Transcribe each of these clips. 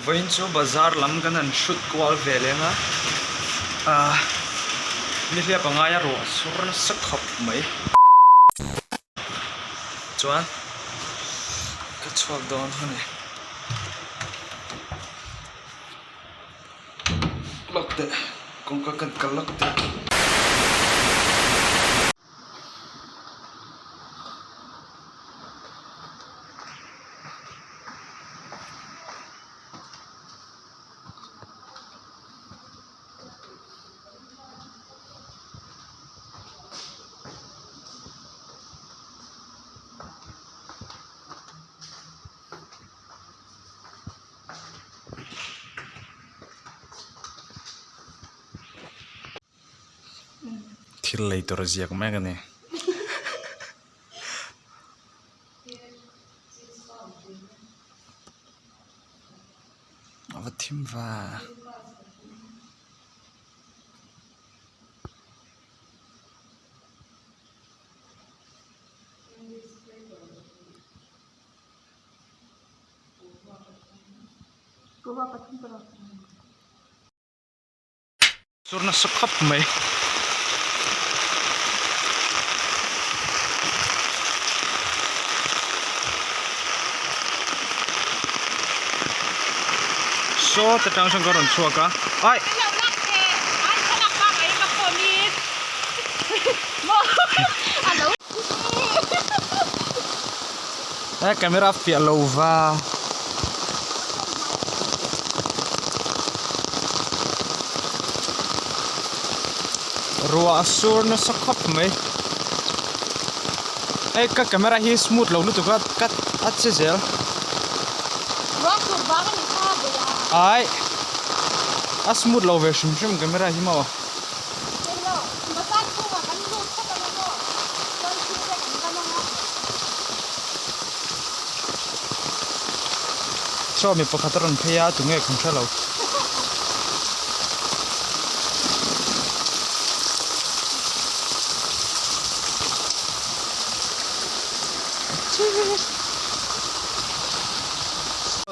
Vawiin chu bazar lam kan han hrut kual ve leng a, ahh nihliap a ngai a ruah sur nasa khawp mai. Chuan ka chhuak dawn a ni. Lawk teh kawngka kan kal lawk teh. Thil lei tur a ziak mek a ni. A va thim va. Sur nasa khawp mai. Saw te tang sawn ka rawn chhuak a ai. He camera fiah lo va. Ruah a sur nasa khawp mai. Hei ka camera hi smooth lo lutuk a ka a che zel. Ai a smooth lo ve hrim hrim camera hi maw. Saw mi pakhat a rawn phei a tunge kan hre lo.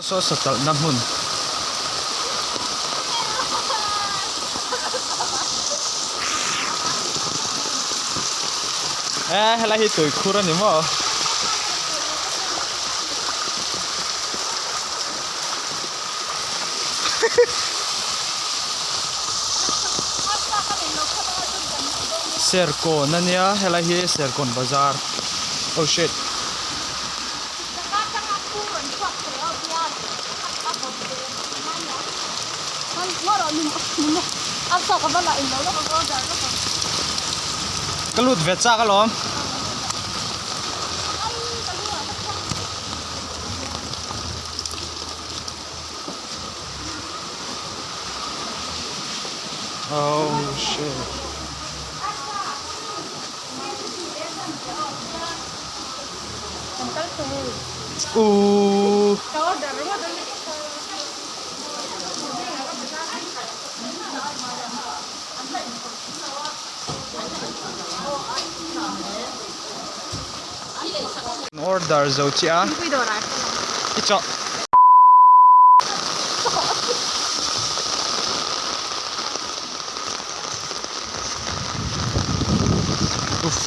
Saw sa talhna hmun. E helai hi tui khur a ni maw? Serkawn a nia helai hi Serkawn bazar oh shit. Ka lut ve chak alawm. Oh shit. Uuh. Order zo chiah a. I chawh. Uff.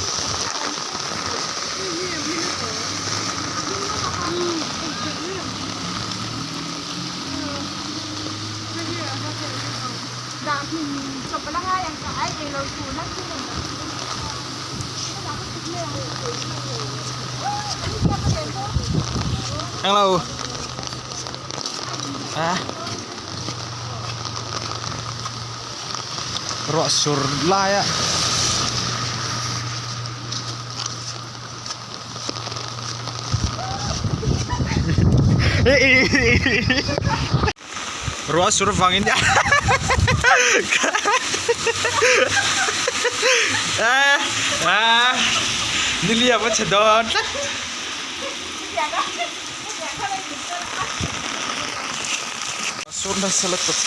Hello. Ah. Ruah sur lai a. Ruah sur vangin Nilia va chhe dawn tlat. Sur nasa lutuk.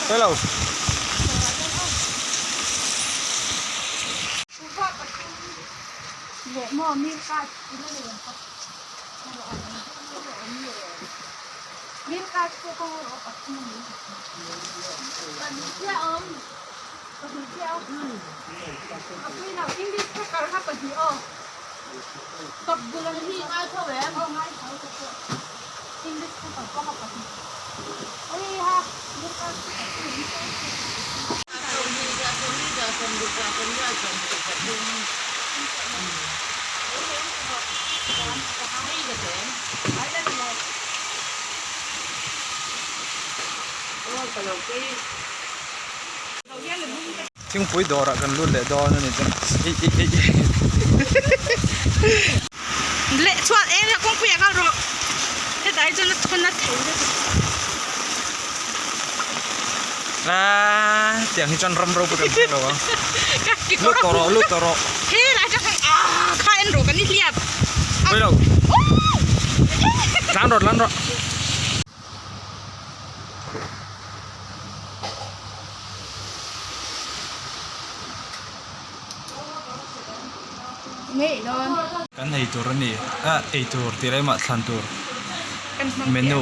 Hello. Thingpui dawrah kan lut leh dawn a ni chuan ih ih ih Leh chuan eng a kawngpuiah kal rawh hetah hi chuan a thawn a thei vek A tiang hi chuan ram ropui kan hre lo ang. Lut tawh rawh lut tawh rawh. He lai atang khan aaa kha en rawh kan inhliap. Pawi lo. Tlan rawh tlan rawh. Kan ei tur a ni a ei tur tih leh mah thlan tur menu.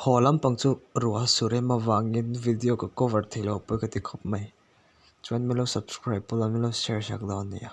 Haw lampang chu ruah a su rem avangin video ka cover theih loh pawh ka ti khawp mai chuan min lo subscribe pawh la min lo share sak dawn nia.